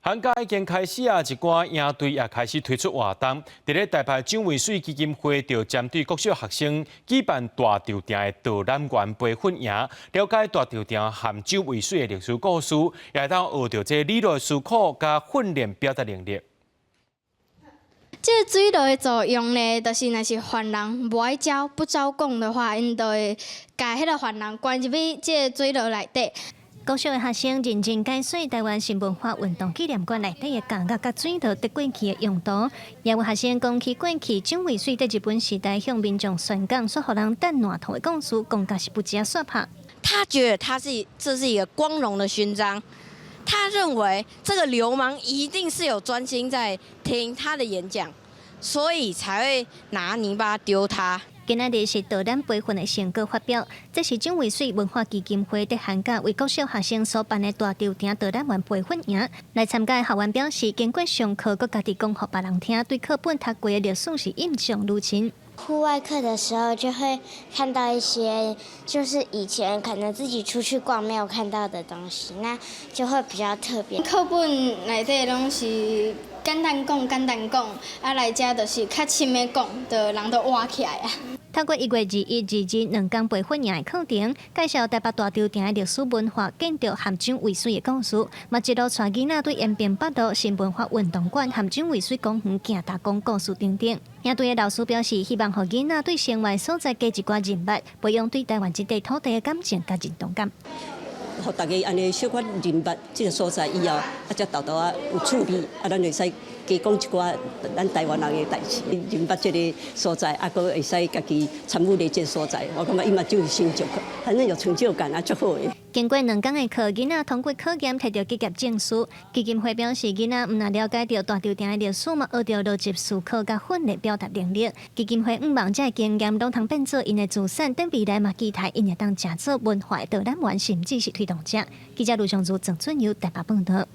寒假已經開始啊，一寡營隊也開始推出活動。佇咧台北蔣渭水基金會就針對國小學生舉辦大稻埕的導覽員培訓營，了解大稻埕和蔣渭水的歷史故事，也會當學著這理論思考佮訓練表達能力。這個水牢的作用呢，就是若是犯人無愛交不招供的話，𪜶就會共彼个犯人關入去這個水牢內底。國小的學生認真解說臺灣新文化運動紀念館內底的監獄佮水牢佇過去的用途，也有學生講起過去蔣渭水佇日本時代向民眾宣講，煞予人擲爛桃的故事，講甲是不只煞拍。他覺得這是一個光榮的勳章，他認為這個流氓一定是有專心在聽他的演講，所以才會拿泥巴丟他。今仔日是導覽培訓的成果發表，這是蔣渭水文化基金會佇寒假為國小學生所辦的大稻埕導覽員培訓營。來參加的學員表示，經過上課，閣家己講予別人聽，對課本讀過的歷史是印象愈深。戶外課的時候就會看到一些，就是以前可能自己出去逛沒有看到的東西，那就會比較特別。課本內底攏是簡單講，簡單講，啊來遮就是較深的講，就人都活起來啊。透過1月21、22兩天培訓營的課程，介紹台北大稻埕的歷史文化、建築和蔣渭水的故事，嘛一路帶囡仔對延平北路新文化運動館和蔣渭水公園行踏講故事等等。營隊的老師表示，希望予囡仔對生活所在加一寡認捌，培養對臺灣這塊土地的感情佮認同感。予大家按呢小可認捌這个所在以後，啊，才沓沓仔有趣味，啊，咱會使加講一寡咱臺灣人的代誌，認捌這个所在，啊，閣會使家己參與佇這个所在，我感覺伊嘛就有成就感，反正有成就感啊，足好的。經過兩工的課，囡仔通過考驗，提著結業證書。基金會表示，囡仔毋但了解著大稻埕的歷史，嘛學著邏輯思考佮訓練表達能力。基金會向望這个經驗攏通變做𪜶的資產，等未來嘛期待𪜶會當成做文化的導覽員，甚至是推動者。記者盧尚如、鄭俊佑台北報道。